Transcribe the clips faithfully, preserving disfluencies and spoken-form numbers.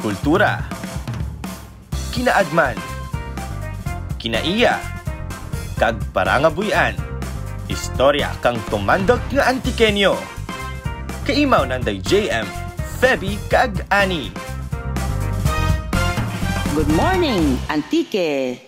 Kultura, kinaadman, kinaiya, kag parangabuy-an. Istorya kang tumandok nga Antiqueño. Kaimaw nanday J M, Feby, kag Annie. Good morning, Antique!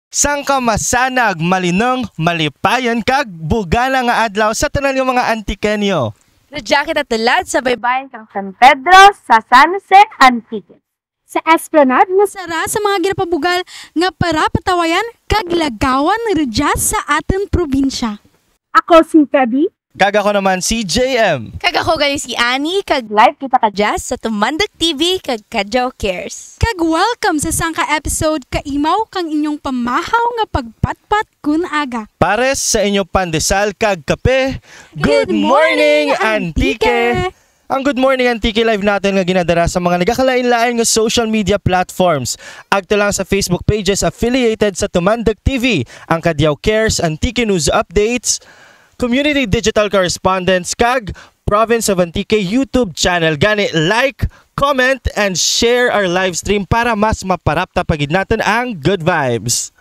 Sangka masanag, malinong, malipayon, kag bugana nga adlaw sa tanan nga mga Antiqueño. Rudya kita tulad sa baybayon kang San Pedro sa San Jose, Antique. Sa Esplanade nga sara sa mga ginapabugal nga parapatawayan kag lagawan rudya sa atun probinsya. Ako si Feby. Kag ako naman si J M. Kag ako gali si Annie, kag live kita kadya sa Tumandok T V kag Cadiao Cares. Kag welcome sa sangka episode kaimaw kang inyong pamahaw nga pagpatpat kun aga. Pares sa inyong pandesal kag kape, Good morning, Antique! Ang Good Morning Antique live natun nga ginadara sa mga nagakalain-lain nga social media platforms. Agto lang sa Facebook pages affiliated sa Tumandok T V, ang Cadiao Cares, Antique News Updates, Community Digital Correspondents, kag Province of Antique YouTube channel. Gani, like, comment, and share our live stream para mas maparapta pa gid natun ang good vibes.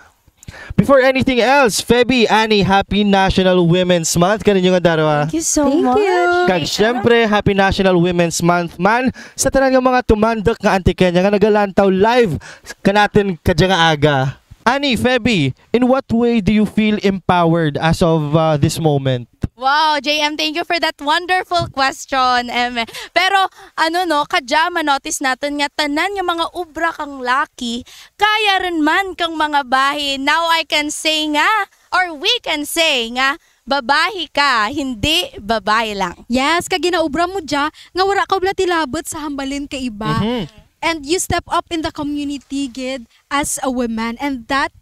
Before anything else, Feby, Annie, happy National Women's Month kaninyo nga darwa. Thank you so much. Kag syempre, happy National Women's Month man sa tanan nga mga tumandok nga Antiqueña nga nagalantaw live kanatun kadya nga aga. Annie, Feby, in what way do you feel empowered as of, uh, this moment? Wow, J M, thank you for that wonderful question, em. Pero, ano, no, kadya ma-notice natun nga tanan nga mga obra kang laki, kaya run man kang mangabahin. Now I can say nga, or we can say nga, babahi ka, hindi babae lang. Yes, kag ginaobra mo dya, nga wara kaw bala tilabut sa hambalun kang iba. Mhm. And you step up in the community gid as a woman. And that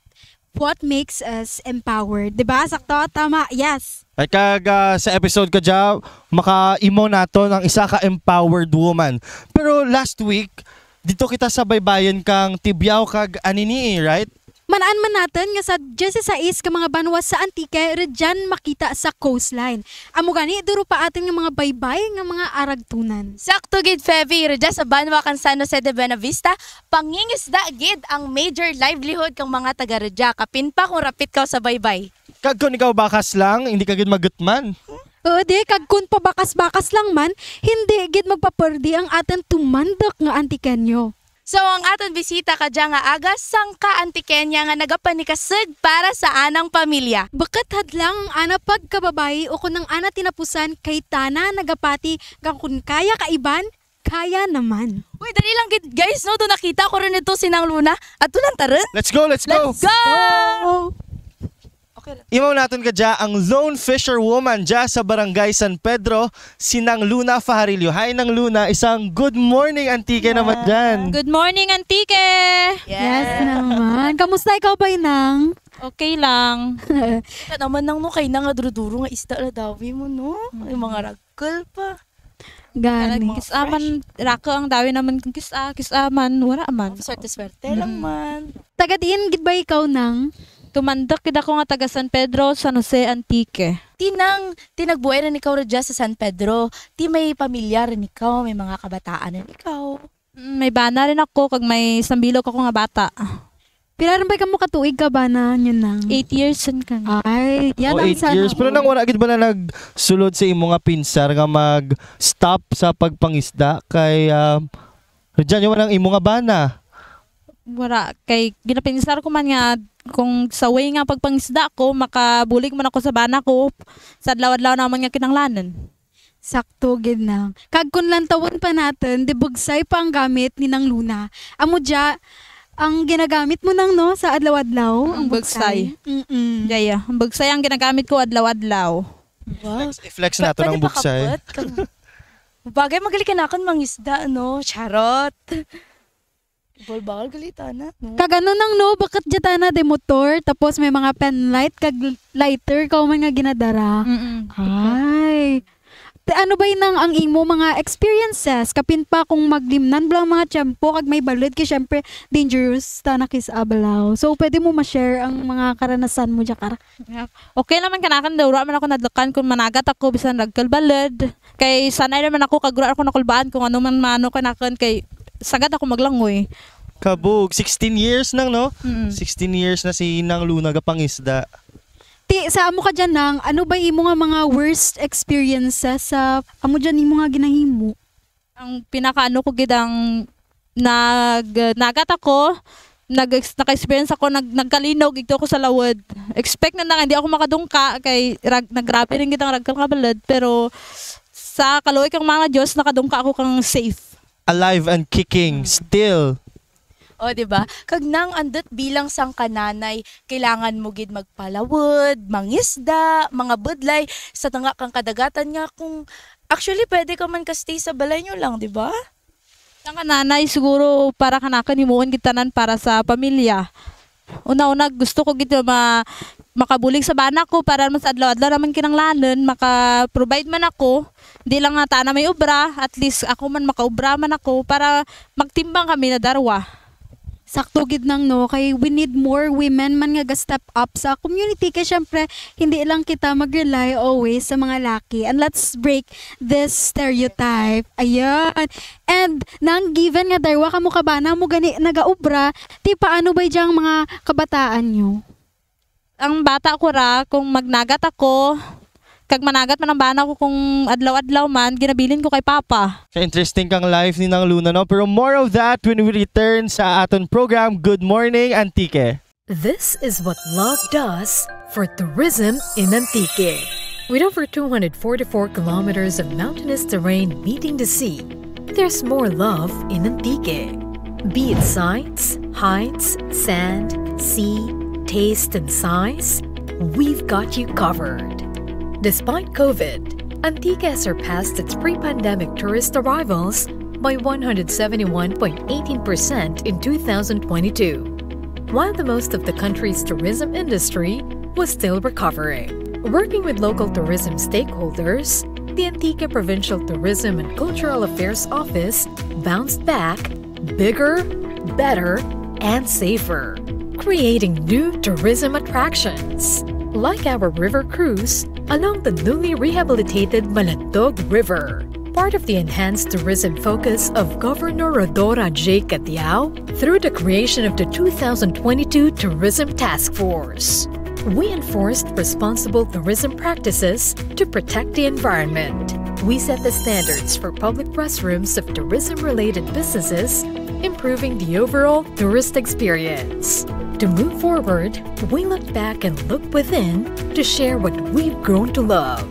what makes us empowered. Di ba? Sakto? Tama? Yes. Ay, kag, ah, sa episode kadya, makaimaw natun ang isa ka empowered woman. Pero last week, didto kita sa baybayon kang Tibiao kag Anini-y, right? Man-an man natun nga sa diyesisais ka mga banwa sa Antique, rudyan makita sa coastline. Amo gani, duro pa atun nga mga baybay nga mga aragtunan. Sakto gid, Feby, rudya sa banwa kang San Jose de Buenavista, pangingisda gid ang major livelihood kang mga taga rudya, kapin pa kung rapit kaw sa baybay. Kag kon ikaw bakas lang, indi ka gid magutman. Oo, di, kag kon pabakas-bakas lang man, hindi gid magpaperdi ang atun tumandok nga Antiqueño. So, ang atun bisita kadya nga aga, sangka Antiqueña nga nagapanikasug para sa anang pamilya. Bukut hadlang ang ana pagkababayi ukon ang ana tinapusan kay tana nagapati nga kon kaya kang iban, kaya naman. Uy, dali lang gid, guys, no? Dun nakita ko run ito si Nang Luna. Adto lang ta run. Let's go, let's go. Let's go! Go! Okay lang. Imaw natun kadya ang lone fisherwoman dya sa Barangay San Pedro, si Nang Luna Fajarillo. Hi, Nang Luna. Isang good morning, Antique naman dyan. Good morning, Antique! Yes naman. Kamusta ikaw, Bay Nang? Okay lang. Kita naman, Nang, no, kay Nang nga duro-duro nga isda na dawi mo, no? Ay, mga ragkul pa. Gani. Kis-a man, raku ang dawi namun kis-a, kis-a man, wara man. Oh, swerte-swerte lang man. Taga diin gid ba ikaw, Nang? Tumandok gid ako nga taga San Pedro, San Jose, Antique. Ti Nang, ti nagbuhay run ikaw rudya sa San Pedro. Ti may pamilya run ikaw, may mga kabataan run ikaw. Mm, may bana run ako, kag may sambilog ako nga bata. Pira run bay kamo katuig kabana ninyo, Nang? Eight years run kami. Ay, yan ang sana all. Oh, eight years. Pero Nang, wara gid bala nagsulod sa imo nga pinsar nga mag-stop sa pagpangisda kay, ah, rudyan man ang imo nga bana? Wara, kay ginapinsar ko man nga kung sa way nga pagpangisda ko, makabulig man ako sa bana ko sa adlaw-adlaw namun nga kinahanglanun. Sakto gid, Nang. Kag kon lantawun pa natun, di bugsay pa ang gamit ni Nang Luna. Amo dya, ang ginagamit mo, Nang, no, sa adlaw-adlaw, ang bugsay. Mm-mm. Dya, ang bugsay ang ginagamit ko adlaw-adlaw. Wow. I-flex, i-flex natun ang bugsay. Pwede pakapot kang, bagay, magaling ka na akong mangisda, no? Charot. Bawal-bawal gali tana, no? Kag ano, Nang, no, bukut dya tana day motor, tapos may mga penlight, kag lighter kaw man nga ginadara. Mm-mm. Ay. Ti ano bay, Nang, ang imo mga experiences? Kapin pa kung maglimnan bala ang mga tiyempo, kag may balud, kay syempre, dangerous tana kis-a bala. So, pwede mo ma-share ang mga karanasan mo dya kara? Okay lang man kanakun, daw wara man ako nadlukan kon managat ako, bisan ragkul balud. Kay sanay naman ako, kag wara ako nakulbaan kung ano man maano kanakun, kay sagad ako maglangoy. Kabog, sixteen years, Nang, no? Mm. Sixteen years na si Nang Luna gapangisda. Ti, sa amo kadya, Nang, ano bay imo nga mga worst experiences sa amo dyan imo nga ginahimo? Ang pinakaano ko gid ang nag-, nagat ako, nag-, naka-experience ako, nag-, nagkalinog, igto ako sa lawud. Expect na nga, hindi ako makadungka, kay rag-, nagrabe run gid ang ragkal nga balud, pero sa kaluoy kang Mama Diyos, nakadungka ako kang safe. Alive and kicking, still. O, di ba? Kag Nang, andut bilang sangka nanay, kailangan mo gid magpalawud, mangisda, mangabudlay, sa tanga kang kadagatan nga kung, actually, pwede ka man ka-stay sa balay nyo lang, di ba? Sangka nanay, siguro, para kanakun, himuon gid tanan para sa pamilya. Una-una, gusto ko gid ma-, makabulig sa bana ko para man sa adlaw-adlaw naman kinanglanun, maka-provide man ako. Di lang nga tana may obra, at least ako man makaobra man ako para magtimbang kami na darwa. Sakto gid Nang, no, kay we need more women man nga ga-step up sa community, kay syempre, hindi lang kita mag-rely always sa mga laki. And let's break this stereotype. Ayan. And Nang, given nga darwa kamo ka bana mo gani nagaobra, ti paano bay dyang mga kabataan nyo? Ang bata ko ra, kung magnagat ako, kag managat man ang bana ko kung adlaw-adlaw man, ginabilin ko kay Papa. Ka-interesting kang life ni Nang Luna, no? Pero more of that when we return sa aton program, Good Morning Antique. This is what love does for tourism in Antique. With over two hundred forty-four kilometers of mountainous terrain meeting the sea, there's more love in Antique. Be it sights, heights, sand, sea, taste, and size, we've got you covered. Despite COVID, Antique has surpassed its pre-pandemic tourist arrivals by one hundred seventy-one point eighteen percent in two thousand twenty-two, while the most of the country's tourism industry was still recovering. Working with local tourism stakeholders, the Antique Provincial Tourism and Cultural Affairs Office bounced back bigger, better, and safer, creating new tourism attractions, like our river cruise along the newly rehabilitated Malandog River, part of the enhanced tourism focus of Governor Rhodora J. Cadiao through the creation of the two thousand twenty-two Tourism Task Force. We enforced responsible tourism practices to protect the environment. We set the standards for public restrooms of tourism-related businesses, improving the overall tourist experience. To move forward, we look back and look within to share what we've grown to love.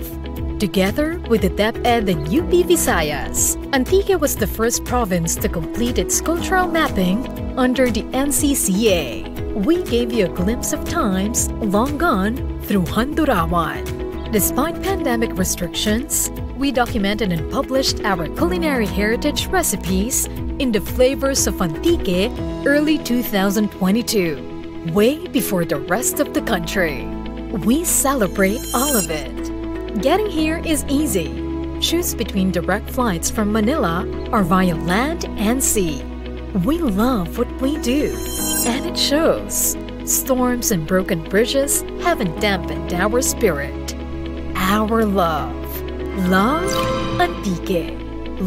Together with the DepEd and U P Visayas, Antique was the first province to complete its cultural mapping under the N C C A. We gave you a glimpse of times long gone through Handurawan. Despite pandemic restrictions, we documented and published our culinary heritage recipes in the Flavors of Antique early two thousand twenty-two, way before the rest of the country. We celebrate all of it. Getting here is easy. Choose between direct flights from Manila or via land and sea. We love what we do, and it shows. Storms and broken bridges haven't dampened our spirit. Our love. Love Antique.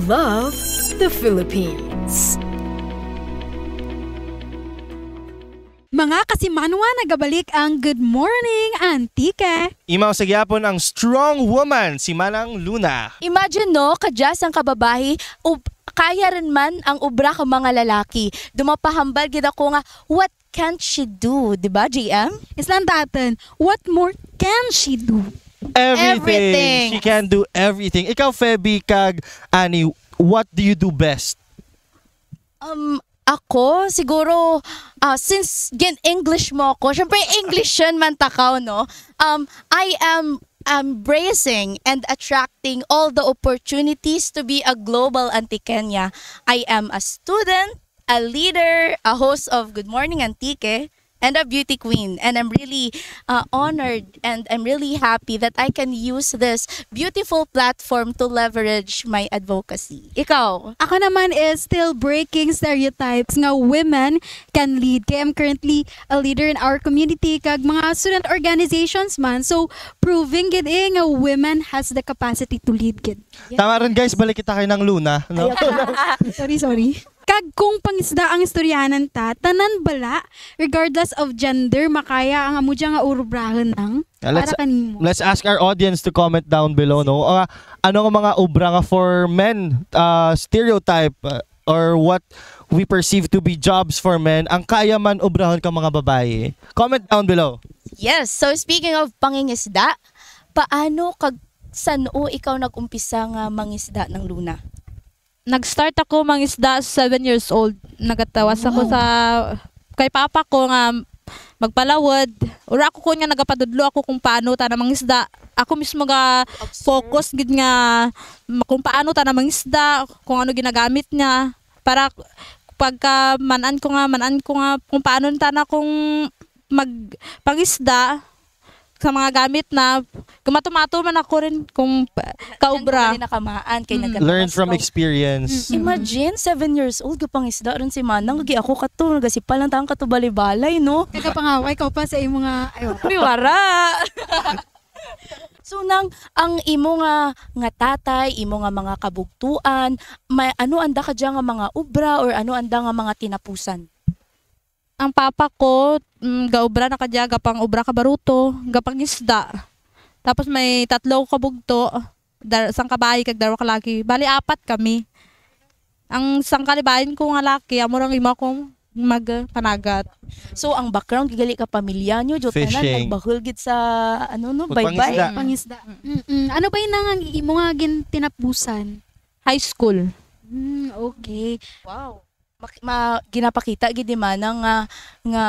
Love the Philippines. Mga kasimanwa, nagabalik ang Good Morning Antique. Imaw sa gihapon ang strong woman, si Manang Luna. Imagine, no, kadya sangka babayi, ub-, kaya run man ang obra kang mga lalaki. Dumapahambal gid ako nga, what can't she do? Di ba, J M? Islan ta atun, what more can she do? Everything. Everything. She can do everything. Ikaw, Feby, kag Annie, what do you do best? Um, ako, siguro, ah, since gin-English mo ako, syempre, English yun man takaw, no? Um, I am embracing and attracting all the opportunities to be a global Antiqueña. I am a student, a leader, a host of Good Morning Antique, and a beauty queen. And I'm really, uh, honored and I'm really happy that I can use this beautiful platform to leverage my advocacy. Ikaw? Ako naman is still breaking stereotypes nga women can lead. Kay I'm currently a leader in our community, kag mga student organizations man. So, proving gid, eh, nga women has the capacity to lead gid. Tama run, guys, balik kita kay Nang Luna, no? Ayaw ko na. Sorry, sorry. Kag kung pangisda ang istoryahanan ta, tanan bala, regardless of gender, makaya ang amo dya nga urubrahun nang Ah, let's, para kanimo. Let's ask our audience to comment down below, no? Ah, ano nga mga obra nga for men, ah, stereotype, ah, or what we perceive to be jobs for men, ang kaya man obrahun kang mga babayi? Comment down below. Yes, so speaking of pangingisda, paano kag san-o ikaw nag-umpisa nga mangisda, Nang Luna? Nag-start ako mangisda seven years old. Nagatawas ako sa, kay papa ko nga magpalawod. Wara ako kuon nga nagapadudlo ako kung paano tana mangisda. Ako mismo ga-focus gid nga ma-, kung paano tana mangisda, kung ano ginagamit niya. Para pagka man-an ko nga, man-an ko nga kung paano tana kung magpangisda, sa mga gamit na, gamato-mato man ako rin kung pa-, kaobra. Diyan ko rin nakamaan, kay nagatawas ka. Learn from experience. Imagine, seven years old, gapangisda run si Manang, lagi ako kato, nagasipal lang ta kato balay-balay, no? Nagapangaway ka pa sa imo nga, ayo. Uy, wara! So, Nang, ang imo nga, nga tatay, imo nga mga kabugtuan, may, ano anda kadya nga mga obra or ano anda nga mga tinapusan? Ang papa ko, mm, gaobra na kadya, gapang-obra ka baruto, gapangisda. Tapos may tatlo ko kabugto, dar-, sangka bayi kag darwa ka laki. Bali, apat kami. Ang sangka libayin ko nga laki, amo ra ang imo akong magpanagat. So, ang background, gali ka pamilya nyo, dyo tanan, fishing, nagbahul gid sa, ano, no, baybay. Pagpangisda. Pangisda. Mm-mm. Ano bay nang ang imo nga gin-, tinapusan? High school. Mm, okay. Wow. Mak-, ma-, ginapakita gid ni Manang nga, nga,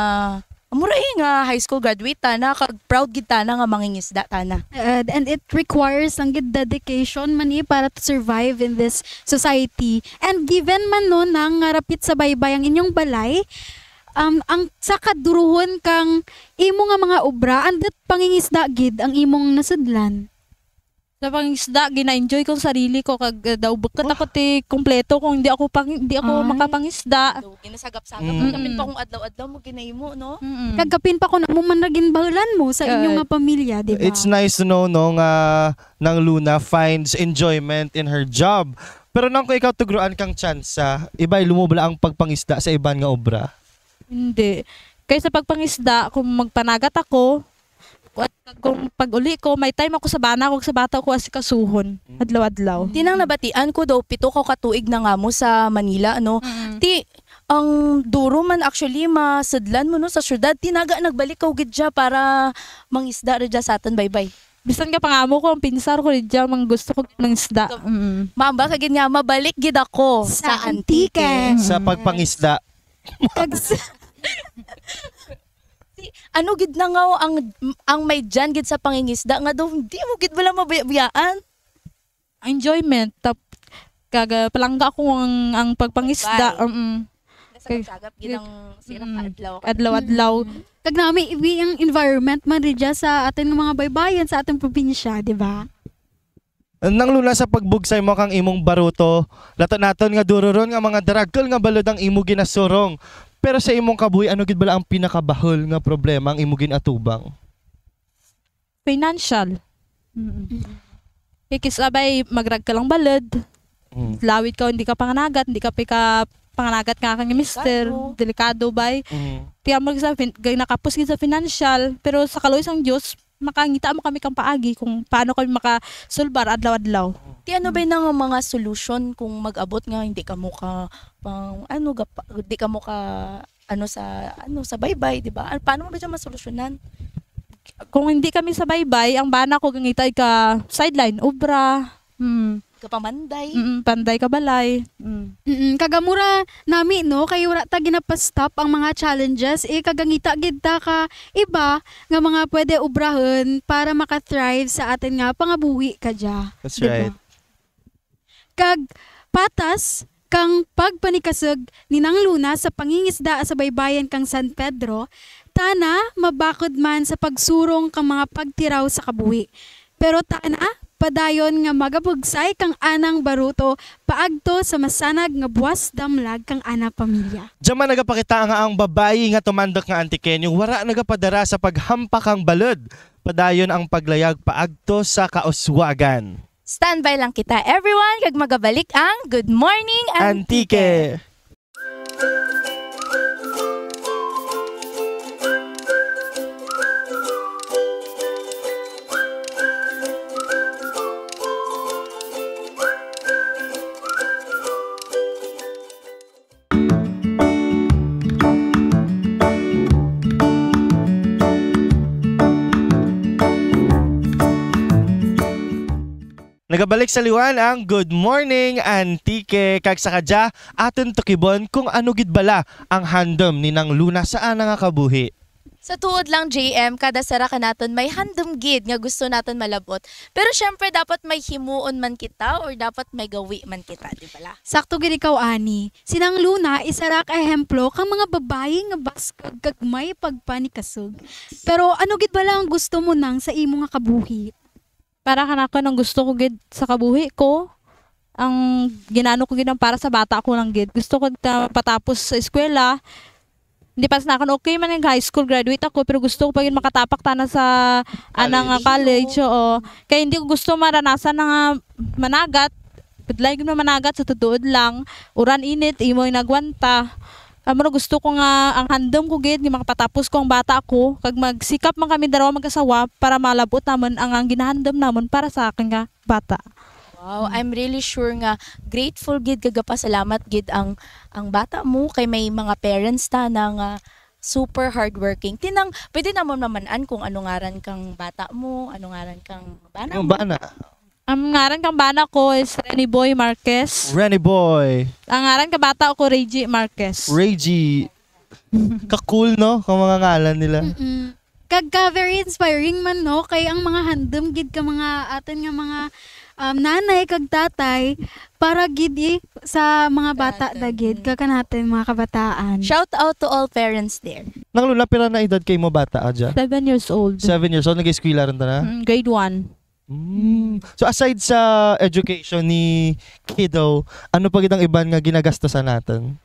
amo ra, eh, nga high school graduate tana, kag proud gid tana nga mangingisda tana. Uh, and it requires lang gid dedication man, eh, para to survive in this society. And given man, no, Nang, nga rapit sa baybay ang inyong balay, um, ang sa kaduruhon kang imo nga mga obra, andut pangingisda gid ang imong nasudlan? Sa pangisda, gina-enjoy ko ang sarili ko, kag, eh, daw bukut ako ti kumpleto kung hindi ako pang-, hindi ako makapangisda. Daw, ginasagap-sagap. Mm. Kapin pa kung adlaw-adlaw mo ginahimo, no? Mm-mm. Kag kapin pa kung amo man ra ginbahulan mo sa inyo nga pamilya, di ba? It's nice to know, no, nga Nang Luna finds enjoyment in her job. Pero Nang, kung ikaw tugroan kang tsansa, ibaylo mo bala ang pagpangisda sa iban nga obra? Hindi. Kay sa pagpangisda, kung magpanagat ako, Kung, kung pag-uli ko, may time ako sa bana ko, sa bata ko asikasuhon, adlaw-adlaw. Ti Nang, nabatian ko daw, pito ka katuig na nga mo sa Manila, no? Mm. Ti, ang duro man actually, masudlan mo, no, sa syudad, ti naga nagbalik ko gid dya para mangisda ra dya sa atun baybay. Bisan ka pangamo ko, ang pinsar ko dya, mang gusto ko mangisda. Mm. Mamba ka gid nga, mabalik gid ako sa Antique. Sa pagpangisda. Kag sa- Ti, ano gid na nga ang, ang may dyan gid sa pangingisda nga daw, hindi mo gid bala mabaya-bayaan? Enjoyment, tap-, kag, ah, palangga ko ang, ang pagpangisda. Bye. Mm. Nasagap-sagap gid ang sira ka adlaw. Adlaw-adlaw. Mm. Kag nami, iwi ang environment man ri dya sa atun nga mga baybayan, sa atun probinsya, di ba? Nang Luna, sa pagbugsay mo kang imong baruto, lato natun nga duro run nga mga daragkul nga balud ang imo ginasurong. Pero sa imong kabuhi, ano gid bala ang pinakabahul nga problema ang imo gin-atubang? Financial. Mm. Kay kis-a bay magragkul ang balud. Mm. Lawid ka, hindi ka panganagat, hindi ka pika panganagat nga kang mister, delikado bay. Mm. Ti amo gid sa fin-, gay nakapos gid sa financial, pero sa kaluoy sang Diyos, makangita mo kami kang paagi kung paano kami makasulbar adlaw-adlaw. Ti ano bay na nga mga solusyon kung mag-abot nga hindi kamo ka, pang, ano, gapa-, di kamo ka, ano, sa, ano, sa baybay, di ba? Ano, paano mo ba siya masolusyonan? Kung hindi kami sa baybay, ang bana ko gangita ka sideline, obra. Hmm. Kapamanday. Mm, panday ka balay. Mm. Mm, kag amo ra nami, no, kay wara ta ginapa-stop ang mga challenges, eh, kag gangita gid ta ka iba nga mga pwede obrahun para maka-thrive sa atun nga pangabuhi kadya. That's right. Di ba? Kag patas kang pagpanikasug ni Nang Luna sa pangingisda sa baybayan kang San Pedro, tana mabakud man sa pagsurong kang mga pagtiraw sa kabuhi. Pero tana, padayon nga magabugsay kang anang baruto paagto sa masanag nga buwas damlag kang ana pamilya. Dya man nagapakita nga ang babayi nga tumanduk nga Antiqueño wara nagapadara sa paghampak kang balud. Padayon ang paglayag paagto sa kauswagan. Standby lang kita, everyone, kag magabalik ang Good Morning, Antique. Antique. Nagabalik sa liwan ang Good Morning Antique. Kag sa kadya, atun tukibun kung ano gid bala ang handum ni Nang Luna sa ana nga kabuhi. Sa tuod lang, J M, kada sara kanatun may handum gid nga gusto natun malab-ot. Pero syempre, dapat may himuon man kita or dapat may gawi man kita, di bala? Sakto gid ikaw, Ani. Si Nang Luna, isara ka ehemplo kang mga babayi nga baskug kag may pagpanikasug. Pero ano gid bala ang gusto mo, Nang, sa imo nga kabuhi? Para kanakun, ang gusto ko gid sa kabuhi ko, ang ginaano ko gid ang para sa bata ko lang gid. Gusto ko ta-, patapos sa eskwela. Hindi para sa akun, okay man ang high school graduate ako, pero gusto ko pa gid makatapak tana sa ana nga college, oo. Kay hindi ko gusto maranasan na nga managat, budlay gid managat sa tutuod lang. Uran, init, imo inagwanta. Amo ra gusto ko nga ang handum ko gid nga makapatapos ko ang bata ko, kag magsikap man kami darwa mag-asawa para malab-ot namun ang, ang ginahandum namun para sa akun nga bata. Wow, I'm really sure nga grateful gid kag gapasalamat gid ang, ang bata mo kay may mga parents tana nga super hardworking. Ti Nang, pwede namun maman-an kung ano ngaran kang bata mo, ano ngaran kang bana mo? Ang bana. Ang ngaran kang bana ko is Renny Boy Marquez. Renny Boy. Ang ngaran kang bata ko, Reggie Marquez. Reggie. Ka-cool, no? Kang mga ngalan nila. Mm-mm. Kag ka very inspiring man, no? Kay ang mga handum gid ka mga atun nga mga, um, nanay kag tatay para gid, eh, sa mga bata da gid, mm, kag kanatun mga kabataan. Shout out to all parents there. Nang Luna, pira na edad kay mo bata ka dya? Seven years old. Seven years old, nag-eskwela run tana? Mm, grade one. Mm. So, aside sa education ni kiddo, ano pa gid ang iban nga ginagastusan natun?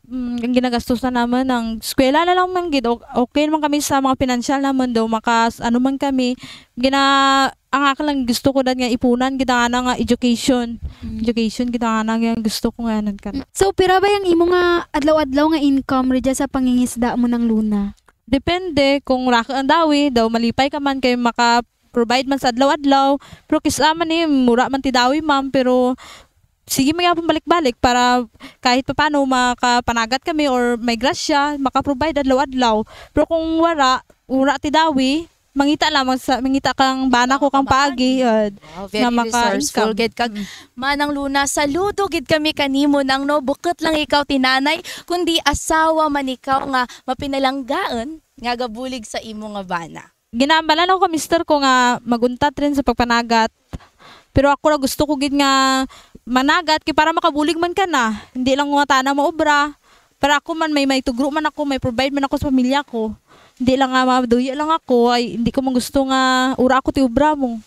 Mm, ang ginagastusan namun, ang eskwela na lang man gid. O-, okay naman kami sa mga pinansyal namun, daw makas-, ano man kami. Gina-, ang akun lang gusto ko dad nga ipunan gid ang ana nga education. Mm. Education gid ang ana nga gusto ko nga anan kan. So, pira bay ang imo nga adlaw-adlaw nga income rugya sa pangingisda mo, Nang Luna? Depende kung raku ang dawi, daw malipay ka man kay maka-provide man sa adlaw-adlaw. Pero kis-a man ni, mura man ti dawi, ma'am, pero sige man gihapon balik-balik para kahit papano makapanagat kami or may grasya, maka-provide adlaw-adlaw. Pero kung wara, wara ti dawi, mangita lang, magsa-, mangita kang bana ko kang paagi, ah, nga maka-income. Wow, very resourceful gid kag, mm, Manang Luna, saludo gid kami kanimo, Nang, no, bukut lang ikaw ti nanay, kundi asawa man ikaw nga mapinalanggaun nga gabulig sa imo nga bana. Ginahambal lang ako kang mister ko nga mag-untat run sa pagpanagat. Pero ako ra gusto ko gid nga managat kay para makabulig man kana. Hindi lang nga tana maobra. Para ako man may, may tugro man ako, may provide man ako sa pamilya ko. Hindi lang nga maduya lang ako, ay hindi ko man gusto nga wara ako ti obra mo.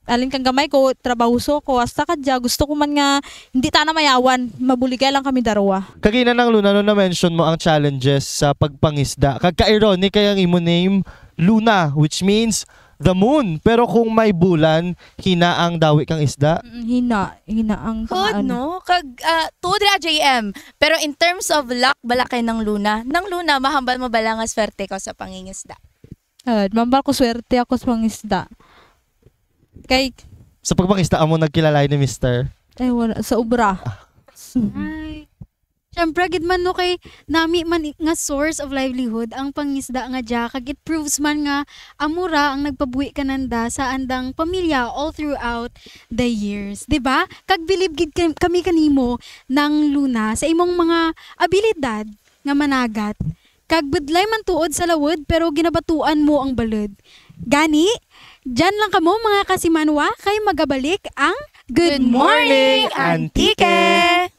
Alin kang gamay ko, trabahoso ko, hasta kadya, gusto ko man nga, hindi tana mayawan, mabuligay lang kami darwa. Kagina, Nang Luna, no, na-mention mo ang challenges sa pagpangisda. Kag ka-ironic kay ang imo name, Luna, which means the moon. Pero kung may bulan, hina ang dawi kang isda? Mm, hina, hina ang pangaan. Hod, no? Kag, ah, tuod ra, J M. Pero in terms of luck, bala kay Nang Luna. Nang Luna, mahambal mo bala nga swerte ikaw sa pangingisda? Ah, mahambal ko swerte ako sa pangisda. Kay sa pagpangisda amo nagkilala ni mister? Ay, wara. Sa obra. Ah. Ay. Syempre, gid man, no, kay nami man i-, nga source of livelihood ang pangisda nga dya, kag it proves man nga amo ra ang nagpabuhi kananda sa andang pamilya all throughout the years. Di ba? Kag bilib gid kam-, kami kanimo, Nang Luna, sa imong mga abilidad nga managat. Kag budlay man tuod sa lawud, pero ginabatuan mo ang balud. Gani, dyan lang kamo, mga kasimanwa, kay magabalik ang Good Morning, Antique!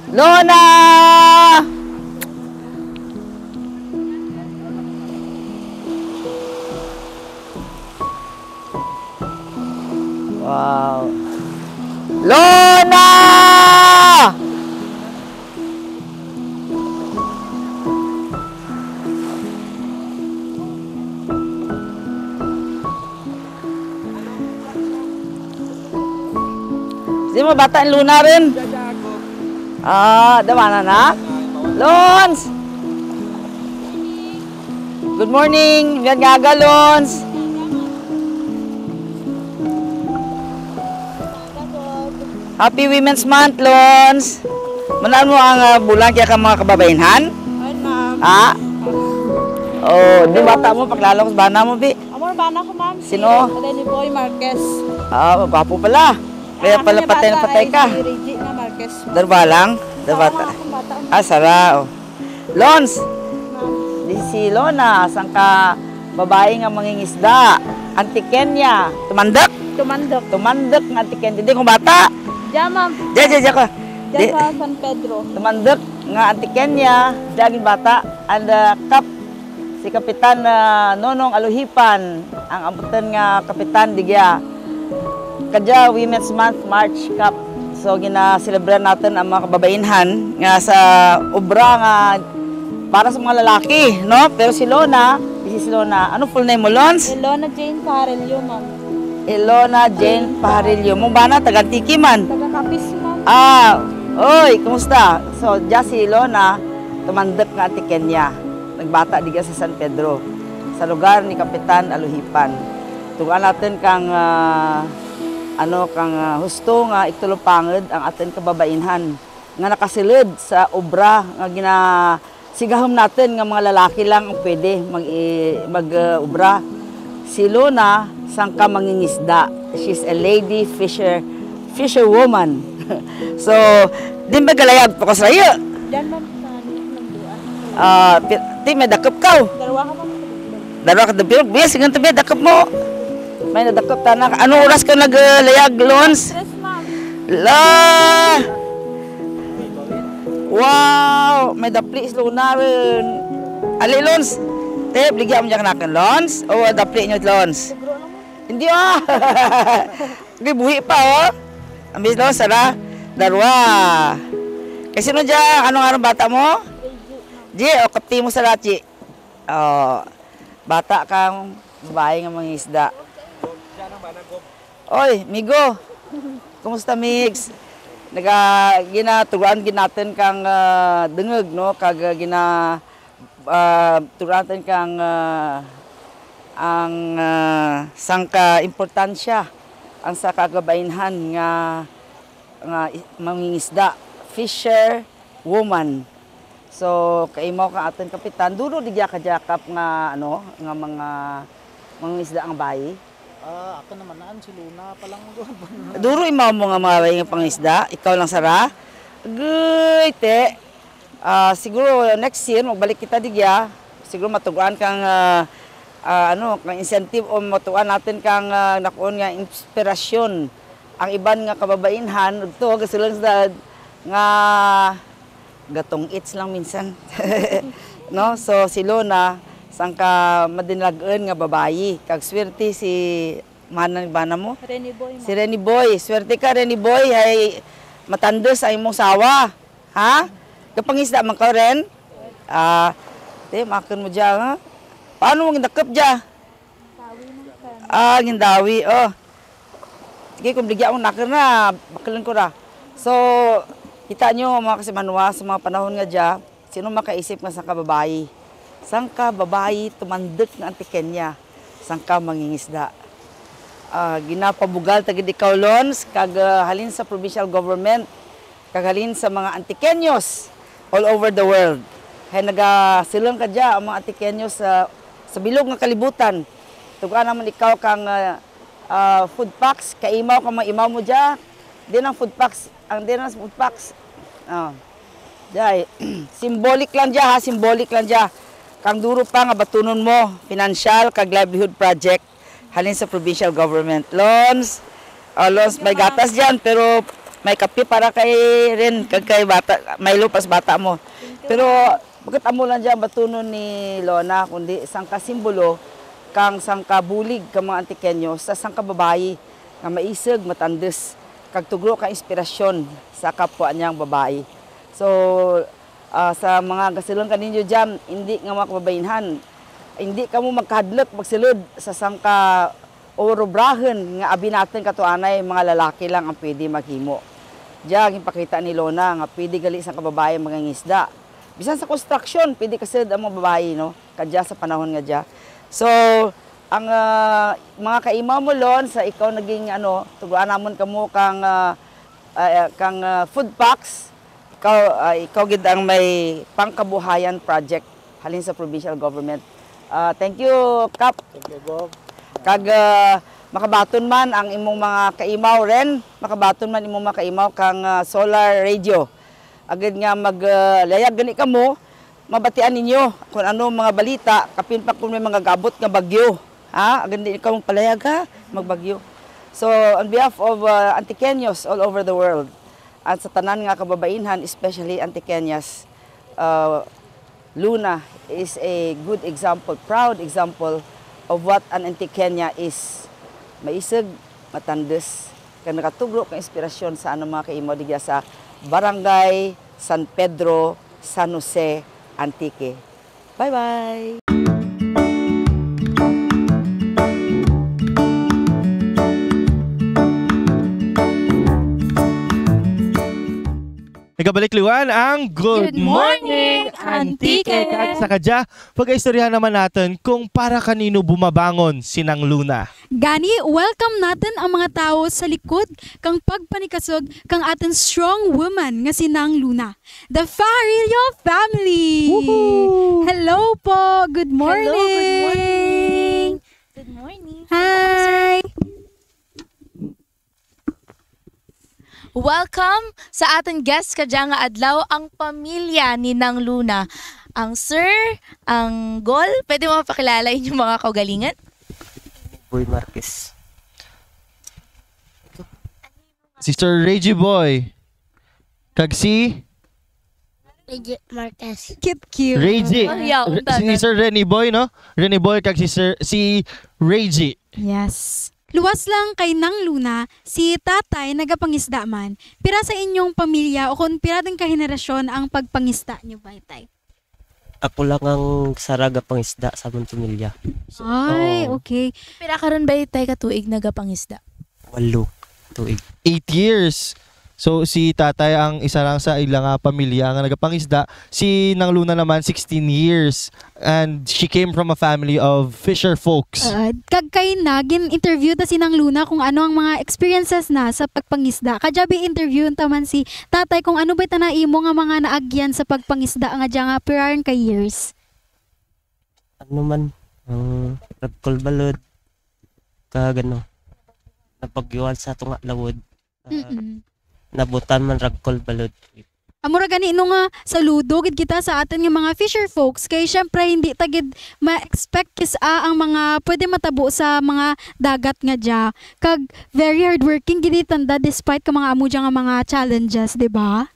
Luna! Wow. Luna! Di mo bata ni Luna run? Ah, da mana na? Lons! Good morning! Mayad nga aga, Lons! Happy Women's Month, Lons! Man-an mo ang, ah, bulan kaya kang mga kababainhan? Ay, ma'am. Ha? O, di bata mo, pakilala ko sa bana mo, bi. Amo ra bana ko, ma'am. Sino? Si Rene Boy Marquez. Ah, gwapo pala. Kaya pala patay na patay ka. Darwa lang? Darwa ta-, ah, sara, oh. Lons, di si Lona, sangka babayi nga mangingisda. Antiqueña. Tumandok? Tumandok. Tumandok nga Antiqueña. Di ko bata. Dya, ma'am. Dya, dya, dya ko. Dya sa San Pedro. Tumandok nga Antiqueña, dya ginbata. And, uh, Kap, si Kapitan, ah, Nonong Aluhipan, ang ambutun nga kapitan digya. Kadya Women's Month, March, Kap. So, ginaselebrar natun ang mga kababainhan nga sa obra nga para sa mga lalaki, no? Pero si Lona, this is Lona. Ano full name mo, Lons? Ilona Jane Pajarillo, ma'am. Ilona Jane Pajarillo. Mong bana, taga Antique man? Taga Capiz, ma'am. Ah, oy, kumusta? So, dya si Lona, tumandok nga Antiqueña. Nagbata digya sa San Pedro, sa lugar ni Kapitan Aluhipan. Tug-an natun kang, ah, ano, kang, ah, husto nga igtulupangud ang atun kababainhan nga nakasulud sa obra nga gina-, sigahum natun nga mga lalaki lang ang pwede mag-, i-, mag-, ah, obra. Si Lona, sangka mangingisda. She's a lady fisher, fisherwoman. So, diin ba galayag? Pakos rayo. Dyan, ma'am, sa ano, nagduan. Ah, pi-, ti may dakup kaw? Darwa ka, ma'am. Darwa ka, pero biya, sige, ti may dakup mo. May nadakup tana. Anong oras ka naglayag, Lons? Tres, ma'am. La! Wow! May dapli si Lona run. Ali, Lons. Te, baligya mo dyan kanakun, Lons. O, dapli nyo, Lons. Hindi, ah. Di buhi pa, oh. Ambis, Lons, sara. Darwa. Kay sino dyan? Ano ngaran bata mo? Ji, o, kapti mo sara, Ji. O, bata kang babayi nga mangisda. Oy, migo. Kumusta, Migs? Naga-, ginatug-an gid natun kang, ah, dungug, no? Kag, ah, gina-, ah, tug-an natun kang, ah, ang, ah, sangka importansya, ang sa kababainhan nga, nga i-, mangingisda, fisher woman. So, kaimaw kang atun kapitan, duro digya kadya, Kap, nga, ano, nga mga mangingisda nga bayi? Ah, akun naman, naan si Lona pa lang. Duro imaw mo nga mga bayi nga pangisda, ikaw lang sara? Agay, te. Ah, siguro next year, magbalik kita digya. Siguro matug-an kang, ah, ah, ano, kang incentive o matug-an natun kang, ah, nakuon nga inspirasyon. Ang iban nga kababainhan, ito, gasulung sa nga gatong-its lang minsan. No? So, si Lona, sangka madinalag-un nga babayi. Kag swerte si, mana ni bana mo? Rene Boy, ma'am. Si Rene Boy. Swerte ka, Rene Boy. Hay, matandus ang imong sawa. Ha? Gapangisda man kaw, Ren? Ah, te, makun mo dya, ha? Paano mo gindakup dya? Ah, gindawi, oh. Sige, kon baligya mo nakun ra, bakulun ko ra. So, kita nyo, mga kasimanwa, sa mga panahon nga dya, sin-o makaisip nga sangka babayi? Sangka babayi, tumanduk nga Antiqueña, sangka mangingisda. Ah, ginapabugal ta gid ikaw, Lons, kag, ah, halin sa provincial government, kag halin sa mga Antiqueños all over the world. Hay nagasulung kadya ang mga Antiqueños sa, sa bilog nga kalibutan. Tug-an namun ikaw kang, ah, ah, food packs, kaimaw kang mga imaw mo dya. Diin ang food packs, ang diin ang food packs. Ah. Dya, symbolic lang dya, ha, symbolic lang dya. Kang duro pa nga batunon mo, financial kag livelihood project. Halin sa provincial government. Lons, ah, Lons, may gatas dyan, pero may kape para kay Ren, kag kay bata, Milo pa sa bata mo. Pero, bukut amo lang dyan batunon ni Lona, kundi sangka simbolo, kang sangka bulig kang mga Antiqueño, sa sangka babayi, nga maisug, matandus, kag tugro kang inspirasyon sa kapwa niyang babayi. So, Ah, sa mga gasulung kaninyo dyan, indi nga mga kababainhan, indi kamo magkahadluk magsulud sa sangka urubrahun nga abi natun kato anay, mga lalaki lang ang pwede maghimo. Dya, ginpakita ni Lona nga pwede gali sangka babayi mangingisda. Bisan sa construction, pwede kasulud ang mga babayi, no? Kadya sa panahon nga dya. So, ang, ah, mga kaimaw mo, Lon, sa ikaw naging, ano, tugroan namun kamo kang, ah, ah, kang, ah, food packs, ikaw, ah, ikaw gid ang may pangkabuhayan project halin sa provincial government. Ah, thank you, Kap. Thank you, Gov. Kag, ah, Makabaton man ang imong mga kaimaw, Ren, makabaton man imong mga kaimaw kang, ah, Solar Radio. Agud nga mag, ah, layag gani kamo, mabatian ninyo kon ano mga balita, kapin pa kon may mga gaabot nga bagyo. Ha? Agud di kamo palayag, ha? Magbagyo. So, on behalf of, ah, Antiqueños all over the world, at sa tanan nga kababainhan, especially Antiqueñas, ah, Luna is a good example, proud example of what an Antiqueña is. Maisug, matandos, kag nakatugro kang inspirasyon sa anang mga kaimaw digya sa Barangay San Pedro, San Jose, Antique. Bye-bye! Nagabalik liwan ang Good Good Morning, Morning, Antique. Antique. Kag sa kadya, pagaistoryahan naman natun kung para kanino bumabangon si Nang Luna. Gani, welcome natun ang mga tawo sa likod kang pagpanikasug kang atun strong woman nga si Nang Luna. The Fajarillo family! Woohoo! Hello po! Good morning! Hello, good morning! Good morning! Hi! Welcome sa atun guest kadya nga adlaw, ang pamilya ni Nang Luna. Ang sir, ang Gol, pwede mo mapakilala inyong mga kaugalingon? Boy Marquez. Si Sir Reggie Boy. Kag si Reggie Marquez. Cute, cute. Reggie. Oh, yeah, Re-, unta si na. Sir Renny Boy, no? Renny Boy, kag si Sir, si Reggie. Yes. Luwas lang kay Nang Luna, si tatay nagapangisda man. Pira sa inyong pamilya o kon pira run ka henerasyon ang pagpangisda nyo bay, tay? Ako lang ang sara gapangisda sa amon pamilya. So, Ay, oo. Okay. Pira ka run bay, tay, ka tuig nagapangisda? Walo tuig. Eight years. So, si tatay ang isa lang sa ila nga pamilya nga nagapangisda. Si Nang Luna naman, sixteen years. And she came from a family of fisher folks. Ah, kag kay na, gin-interview ta si Nang Luna kung ano ang mga experiences na sa pagpangisda. Kadya bi interview ta man si tatay kung ano bay tana imo nga mga naagyan sa pagpangisda nga dya nga pira run ka years. Ano man, ang ragkol balod, kag ano, napagyuwal sa tunga lawod. Ah, mm-mm. Nabutan man ragkol balod. Amo ra gani no nga saludo gid kita sa atun nga mga fisher folks kay syempre hindi ta gid ma-expect kis-a ang mga pwede matabo sa mga dagat nga dya. Kag very hardworking gid tanda despite ka mga amo dya nga mga challenges, di ba?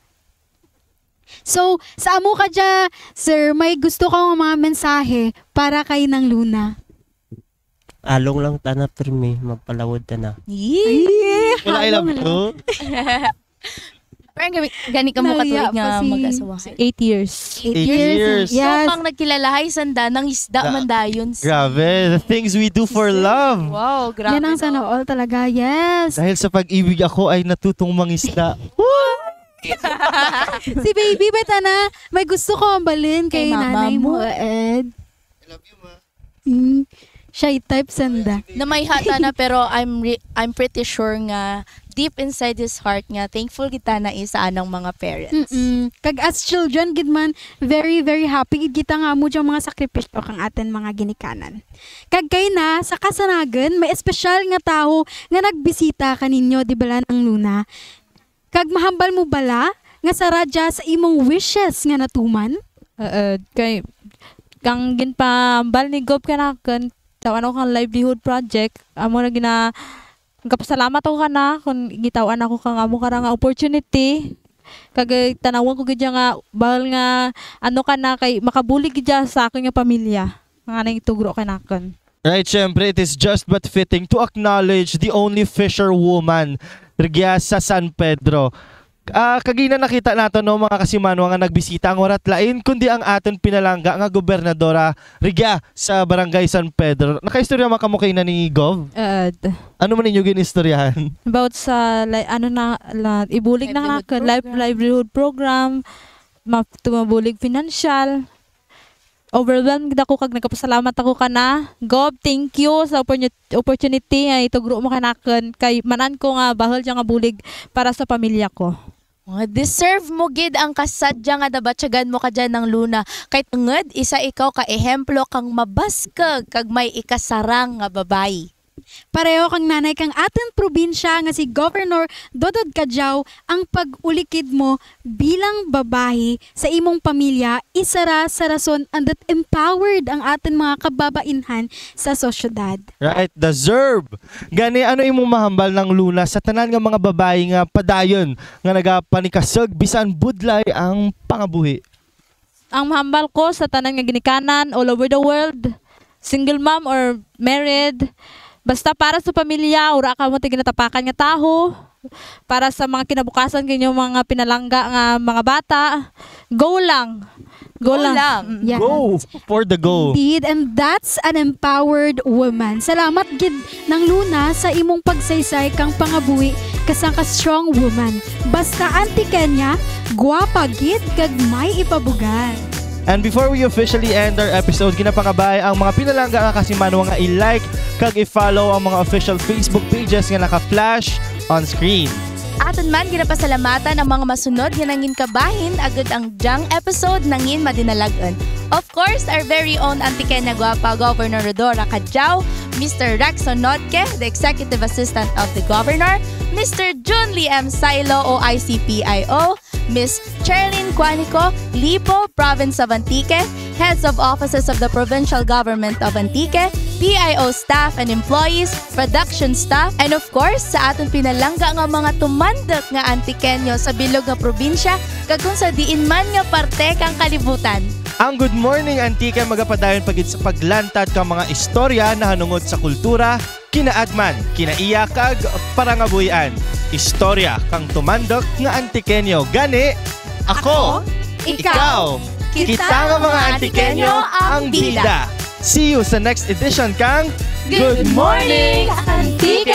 So, sa amo kadya, sir, may gusto ka nga mga mensahe para kay Nang Luna? Along lang tana pirmi, magpalawod tana. Yee! Wala, I love you. Parang gani, gani kamo katuig nga mag-asawahan? Eight years. Eight years. Yes. So, pang nagkilalahay sanda, nangisda man dayon. Grabe, the things we do for love. Wow, grabe. Yan ang sana all talaga, yes. Dahil sa pag-ibig ako ay natutong mangisda. Si baby, bay tana, may gusto ko hambalun kay nanay mo, Ed. I love you, ma. Mm, shy type sanda. Namayha tana, pero I'm re-, I'm pretty sure nga deep inside his heart nga thankful gid tana sa anang mga parents. Mm-mm. Kag as children gid man, very, very happy gid kita nga amo dyang mga sakripisyo kang atun mga ginikanan. Kag kay na, sa kasanagan, may espesyal nga tawo nga nagbisita kaninyo, di bala, Nang Luna? Kag mahambal mo bala nga sara dya sa imong wishes nga natuman? Oo, kay kang ginpahambal ni Gob kanakun, taw-an ako kang livelihood project, amo ra gina-, nagapasalamat ako kana kon gitaw-an ako kang amo kara nga opportunity. Kag, eh, tan-awun ko gid dya nga bahul nga ano kana kay makabulig gid dya sa akun nga pamilya. Ang anang itugro kanakun. Right, syempre, it is just but fitting to acknowledge the only fisherwoman rugya sa San Pedro. Ah, kagina nakita natun, no, mga kasimanwa nga nagbisita ang wara't lain, kundi ang atun pinalangga nga gobernadora rugya sa Barangay San Pedro. Nakaistorya man kamo kay na ni Gov? Ano man inyo ginistoryahan? About sa, like, ano na, la-, ibulig na kanakun, live-, livelihood program, ma-, to mabulig financial. Overwhelmed gid ako kag nagapasalamat ako kana. Gov, thank you sa opportu-, opportunity nga itugro mo kanakun kay man-an ko nga bahul dya nga bulig para sa pamilya ko. Mga deserve mo gid ang kasadya nga nabatyagan mo kadya, Nang Luna. Kay tungod, isa ikaw ka ehemplo kang mabaskug kag may ikasarang nga babayi. Pareho kang nanay kang atun probinsya nga si Governor Dodod Cadiao, ang pag-ulikid mo bilang babayi sa imong pamilya, isara sa rason that empowered ang atun mga kababainhan sa sosyedad. Right, deserve. Gani, ano imong mahambal, Nang Luna, sa tanan nga mga babayi nga padayon nga nagapanikasug bisan budlay ang pangabuhi? Ang mahambal ko sa tanan nga ginikanan all over the world, single mom or married, basta para sa pamilya, wara kamo ti ginatapakan nga tawo, para sa mga kinabukasan kang inyo mga pinalangga nga mga bata, go lang. Go Go lang. lang. Mm. Yes. Go for the go. Indeed, and that's an empowered woman. Salamat gid, Nang Luna, sa imong pagsaysay kang pangabuhi kasangka strong woman. Basta Antiqueña, gwapa gid kag may ipabugan. And before we officially end our episode, ginapangabay ang mga pinalangga nga kasimanwa nga i-like kag i-follow ang mga official Facebook pages nga naka-flash on screen. Atun man ginapasalamatan ang mga masunod nga nangin kabahin agud ang dyang episode nangin madinalag-un. Of course, our very own Antiqueña Guapa, Governor Rhodora Cadiao, Mister Rexon Nodque, the Executive Assistant of the Governor, Mister Junly M Silo, O I C P I O, Miss Cherlyn Quanico, LIPO, Province of Antique, Heads of Offices of the Provincial Government of Antique, P I O staff and employees, production staff, and of course, sa atun pinalangga nga mga tumanduk nga Antiqueño sa bilog nga probinsya, kag kon sa diin man nga parte kang kalibutan. Ang Good Morning Antique magapadayon pa gid sa paglantad kang mga istorya nahanungod sa kultura, kinaadman, kinaiya kag parangabuhian. Istorya kang tumanduk nga Antiqueño. Gani, ako, ikaw, kita nga mga Antiqueño ang bida. See you sa next edition kang Good Morning, Antique!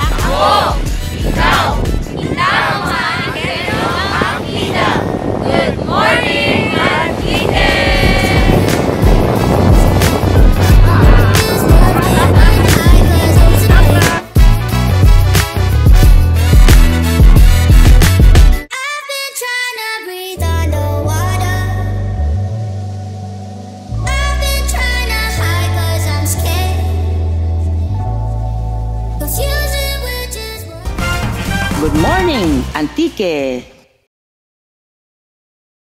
Ako, ikaw, kita nga mga Antiqueño ang bida. Good morning, Antique! I've been trying to breathe underwater. I've been trying to hide 'cause I'm scared. Confusion, which is what Good morning, Antique!